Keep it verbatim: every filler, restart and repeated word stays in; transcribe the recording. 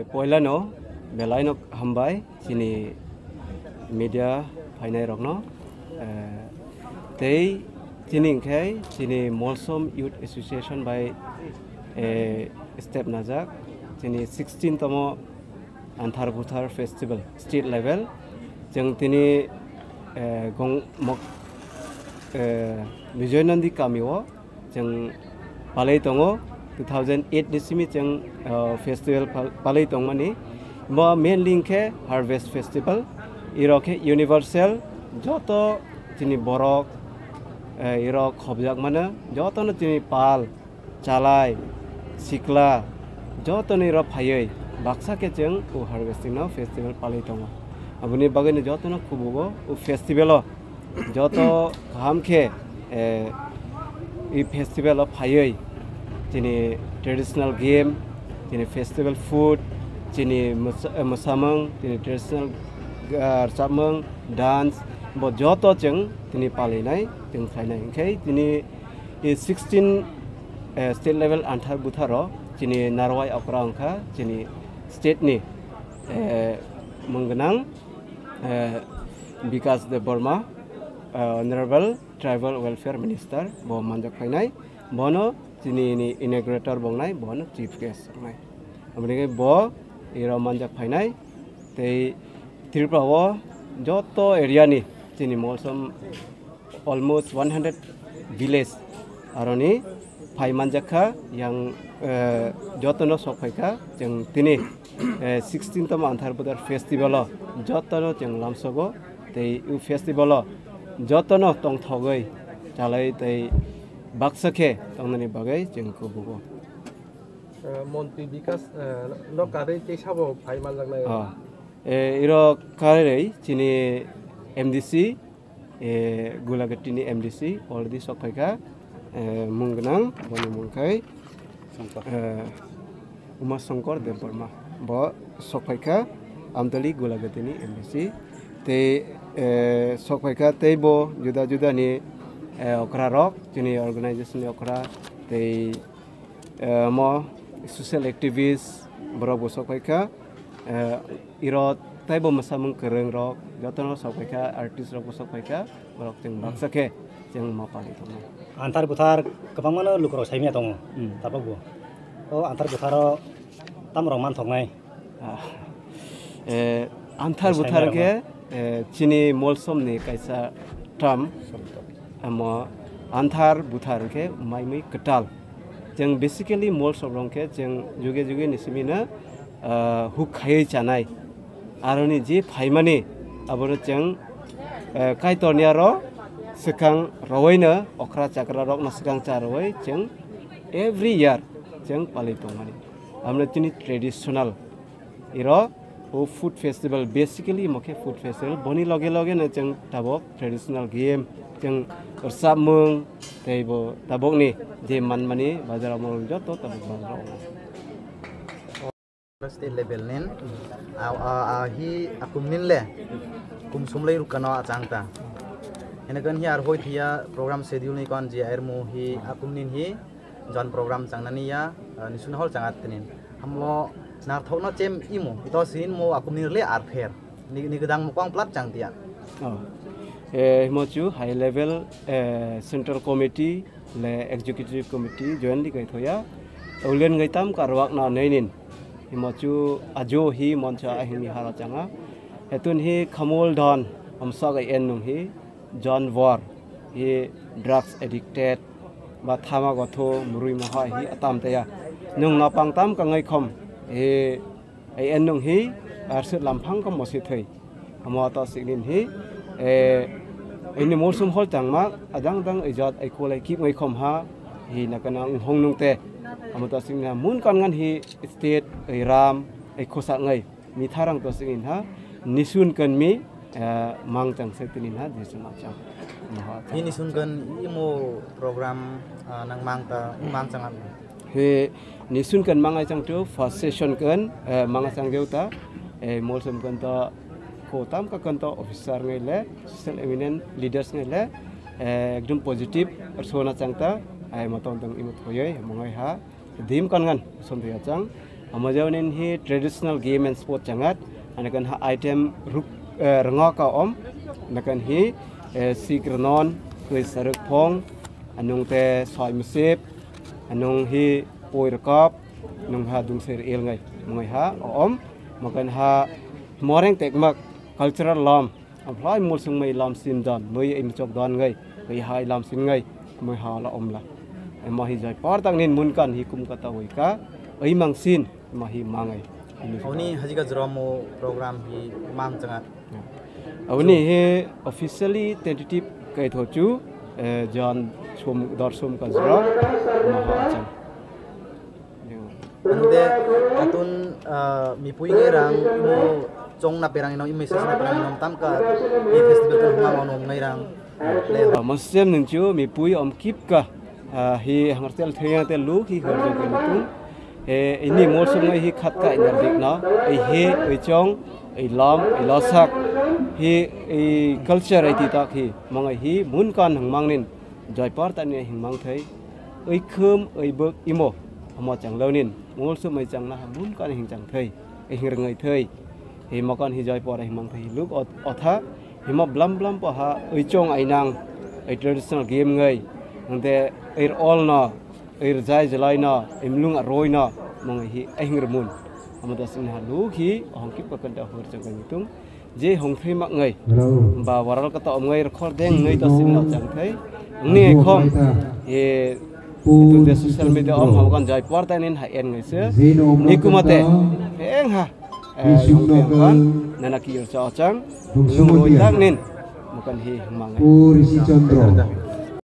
Poilano belaino hambai chini media phainairokno, eh, tei chini hwnkhe chini Molsom Youth Association bai, eh, step najak chini sixteen tomo Anthar Buthar Festival state level. Chwng tini, eh, gong mok, eh, Bijoy Nandi kamio chwng palai tongo. Two thousand eight ni simi chwng, ah, festival pal-, palai tongmani. Bo mainly khe Harvest Festival. Irok khe universal, joto chini borok, eh, irok khobjak mano, jotono chini pal, chalai, sikla, jotono irok phaiwi baksa khe chwng o harvesting no festival palai tongo. Aboni bagwino jotono khubugo o festival o joto kaham khe, eh, i festival o phaiwi chini traditional game, chini festival food, chini mwsa-, eh, mwsamung, chini traditional, ah, rwchapmung, dance, bo joto chwng tini palainai, chwng khlainai. Hinkhe tini i sixteen, eh, state level Anthar Buthar o chini narwai okra wngkha chini state ni, eh, mung gwnang, eh, Bikas Debbarma, eh, Honorable Tribal Welfare Minister, bo manjak phainai, bono chini ni inaugurator bo wngnai, bono chief guest wngnai. Aboni khe bo iro manjak phainai, tei Tripura o joto area ni chini Molsom almost one hundred village aroni phai manjak kha, yang, eh, jotono sok phai kha. Chwng tini, eh, sixteen tomo Anthar Buthar festival o jotono chwng lamsogo, tei o festival o jotono tongthogwi chalai tei baksa khe tongnani bagwi chwng kubugo. Eh, Montri Bikas, eh, no karwi tei sabo phai manjaknai? Ah, eh, iro karwi chini M D C, eh, Gulagati ni M D C already sok phaikha, eh, mung gwnang, boni mung khai, eh, Uma Shankar Debbarma. Bo sok phaikha Amtali Gulagati ni M D C. Tei, eh, sok phaikha tei bo juda juda ni, eh, okra rok, chini organization ni okra tei, eh, mo social activist borok bo sok phaikha, eh, iro taibo mwsamung kwrwng rok jotono sok phaikha, artist rok bo sok phaikha, borok chwng baksa khe chwng ma pali tongo. Anthar Buthar kwbangmano lukurok saimanya tongo, hmm, tabukbo. O Anthar Butharo tamo rok manthoknai? Ah, eh, Anthar Buthar khe, eh, chini Molsom ni kaisa term. Amo Anthar Buthar khe maimui kwtal. Chwng basically Molsom rok khe chwng juge juge ni simi no, ah, huk khaiwi chanai. Aroni je phaimani abono chwng, eh, Kaitorni aro swkang rowino okra chakra rokno swkang cha rowoi chwng every year chwng palwi tongmani. Amno chini traditional iro o food festival, basically mo khe food festival, boni loge loge no chwng tabok traditional game, chwng rwchapmung tei bo tabokni je manmani bazar o mol joto tabok bazar o. State level nin a, a, a hi akum nin le kum sumlai rukano achang ta. Hene kan hi ar hoi thia program schedule ni kon je air mu hi akum nin hi jon program changnani ya, ah, nisun hol changat tinin. Hamlo narthokno chem imo, ito sin mo akumni rle arpher. Ni, ni gedang mo kong plap chang tia. Oh. Eh, himo chu high level, eh, central committee le executive committee jointly kai thoya. Ulen ngai tam karwak na neinin. Himo chu ajo hi moncha ahini hara changa. Hetun hi khamul don, amsa gai en nung hi. John Bor, hi drugs addicted, ba thama gotho, murui moha hi atam taya. Nung napang tam kangai khom, hi, ai en nung hi, arsut lamphang khom mosi thoi. Amo to siknin hi, eh, ini molsum hol changma, adang dang ijat ai kolai kip ngai khom ha, hi nakana hong nung te. Amo to siknin ha, mun kan ngan hi state, ai ram, ai khosa ngai. Mitharang to singin ha, nisun kan mi, eh, mang chang se tinin ha, nisun ma chang. Maha chang. Ini sun kan imo program, ah, nang mang ta, mang chang am. He, nisun kan mang ai chang tu, first session kan, eh, mang chang deu ta, eh, molsum kan to, ko tam ka kan to, officer ngai le, social eminent leaders ngai le, eh, ekdom positive, so na chang ta, ai ma tong tong imo thoyoi, mangai ha, Dim kan ngan, som thaya chang. Omo jani hi traditional game and sport changat, anakan ha item ruk, eh, rwngo ka om, anakan hi, eh, sik rwnon, kwi saruk phong, anung te soi musip, anung hi poi rwkop, nung ha dungser el ngai, mungoi ha om, makan ha moreng tekmak cultural lam, amhlai mulsung mai lam sin don, mui ai muchok don ngai, kwi hai lam sin ngai, mui ha la om la. Emo hi jai par tak nin mun kan hi kum kata wai ka, ai mang sin, emo hi mangai. Oni hajika jromo program hi mang changa. Aboni he officially tentative kai tho chu, eh, jan sum, dor sum ka jra, ma ha achang. Ande atun, ah, mipui ngai rang mo chong na perang ino, imai sesi na perang ino, tam ka i festival kan huma ono ngai rang. Le. Ah, masem nung chu mipui om kip ka. Ah, hi hangar tel thaya tel lu hi hor jong kai mutung. Eh, ini mol sung ngai hi khat ka inar dik na. Ei he, ei chong, ei lam, ei losak. Hi, ei culture ei ti tak hi. Mangai hi mun kan hang mang nin. Jai par tani hing mang thai. Ei khum, ei bek imo. Amo chang lo nin. Mol sung mai chang na ha mun kan hing chang thai. Ei hing rngai thai. Hi makan hi jai pore hi mang thai luk ot-, otha. Hi ma blam blam pa ha, ui chong ai nang, ui traditional game ngai. Nang te ui ol no, ui jai jalai no, ui mlung a roi no, mang hi ai hing rmun. Amo da sin ha luk hi, ohong kip ka kan da hor chang ngai tung. Je hong thai mak ngai. Ba waral ka ta om ngai rkhor deng ngai da sin no chang thai. Ngi khom, ye, itu de social media om ha kan jai por ta nin ha en ngai se. Ni kuma te, eng ha. Eh, Bising nung teng nokal. Pan, nana ki yor cha chang, Dungsu nung roi Mutia. Tak nin, makan hi mang. Puri si Chandra.